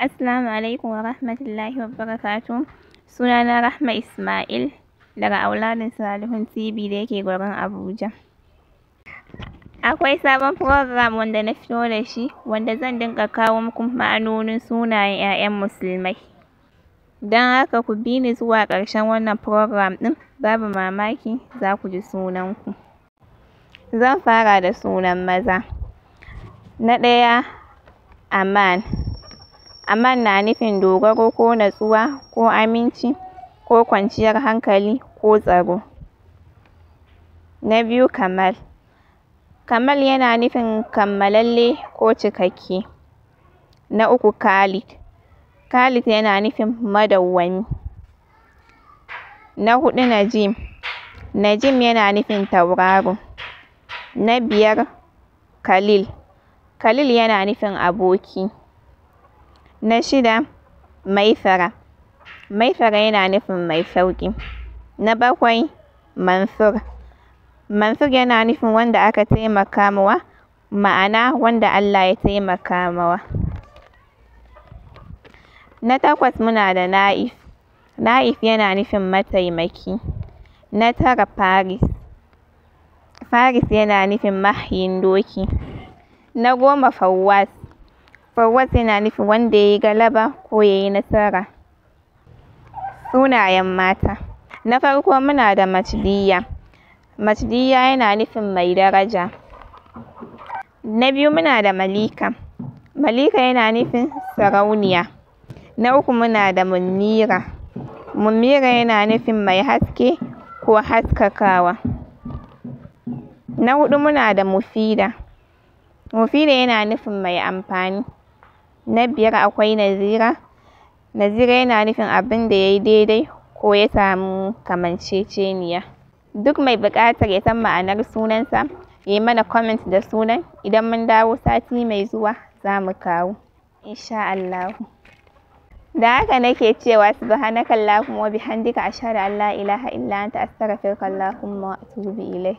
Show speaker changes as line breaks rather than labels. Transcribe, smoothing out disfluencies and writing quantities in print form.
Assalamu alaikum wa rahmatullahi wa barakatuh. Sunana Rahma Ismail daga Auladin Salihun TV da yake garin Abuja. Akwai sabon program wanda na fito da shi wanda zan dinga kawo muku ma'anonin sunayen 'ya'yan musulmai. Don haka ku bi ni zuwa ƙarshen wannan program ɗin, babu mamaki za ku ji sunanku. Zan fara da sunan maza. Na ɗaya, Aman. Aman na nufin dogaro ko natsuwa ko aminci ko kwanciyar hankali ko tsaro. Na biyu, Kamal. Kamal yana nufin kammalalle ko cikakke. Na uku, Khalid. Khalid yana nufin madawwami. Na huɗu, Najim. Najim yana nufin tauraro. Na biyar, Khalil. Khalil yana nufin aboki. Na shida, Maisara. Maisara yana nufin mai sauƙi. Na bakwai, Mansur. Mansur yana nufin wanda aka taimaka mawa, ma'ana wanda Allah ya taimaka mawa. Na takwas, muna da Na'if. Na'if yana nufin mataimaki. Na tara, Faris. Faris yana nufin mahayin doki. Na 10, Fawwas. Fawwas yana nufin wanda ya yi galaba ko ya yi nasara. Sunayen mata. Na farko muna da Majdiyya. Majdiyya yana nufin mai daraja. Na biyu muna da Malika. Malika yana nufin sarauniya. Na uku muna da Munira. Munira yana nufin mai haske ko haskakawa. Na huɗu muna da Mufida. Mufida yana nufin mai amfani. Na biyar akwai Nazira. Nazira yana nufin abin da ya yi daidai ko ya samu kamanceceniya. Duk mai buƙatar ya san ma'anar sunansa, ya yi mana comment da sunan. Idan mun dawo sati mai zuwa za mu kawo. Insha Allahu. Da haka nake cewa subhanakallahumma wa bihamdika ashhadu an la ilaha illa anta astaghfiruka allahumma wa atubu ilayk.